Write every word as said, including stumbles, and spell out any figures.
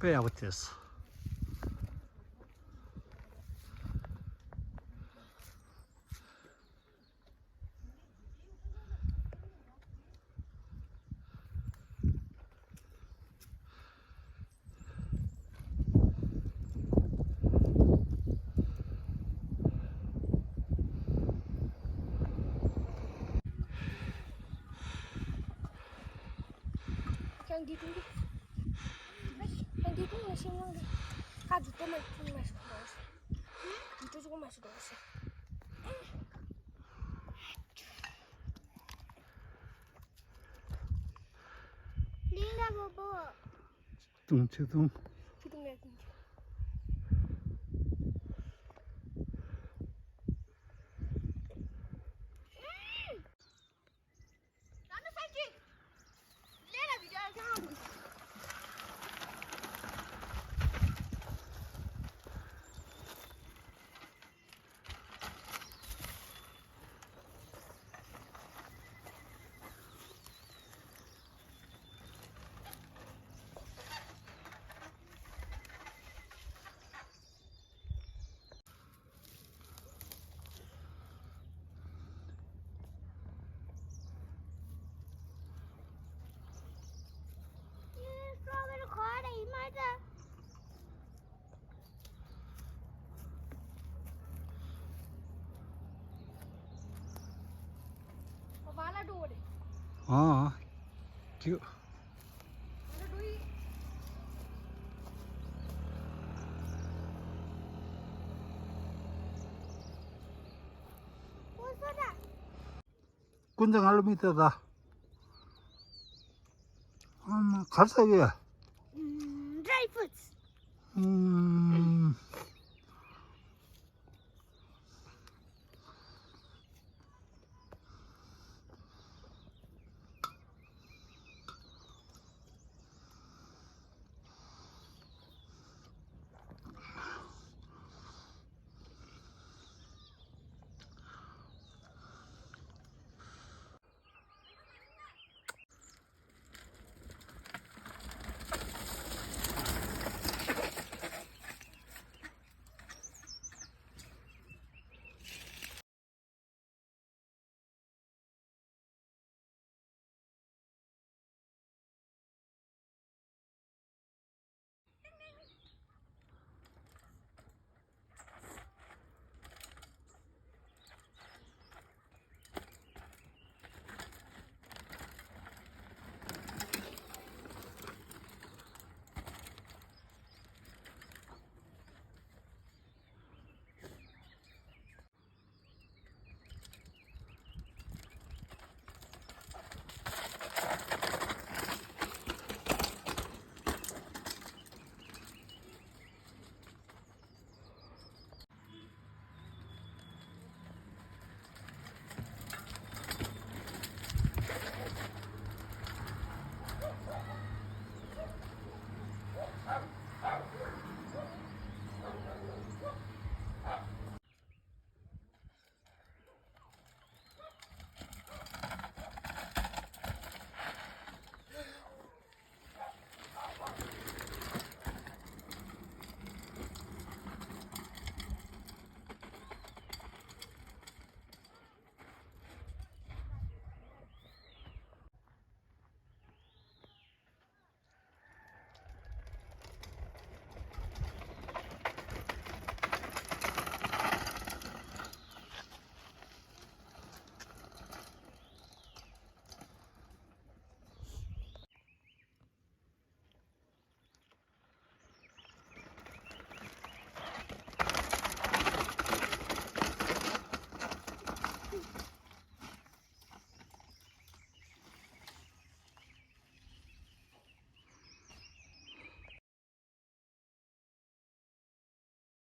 དཔེ་ཡག་པོ་བྱས་སོང་། ཀྱང་འདི་ཀྲུང་གི། ཨ་ཤི། ཨ་འདི་ཀྲུང་ལ་ཤིང་ལང་རེད། ཁ་འདི་ཏོ་མ་ཀྲུང་མ་ཤི་འགྲོ་ཤི། འདི་ཀྲུང་ཅུང་མ་ཤི་འགྲོ་ཤི། ལིང་ག་པོ་པོ། ཏུང་ཆུ་ཏུང་། ཆུ་ཏུང་ལ་ཏུང་ཆུ། ཨ། ཁྱོད། ཀུན་ཏུ་ང་ལ་མི་ལྟ་ད། ཨ་མ་གར་ས་ཡོད། Dry fruits. ཨུམ།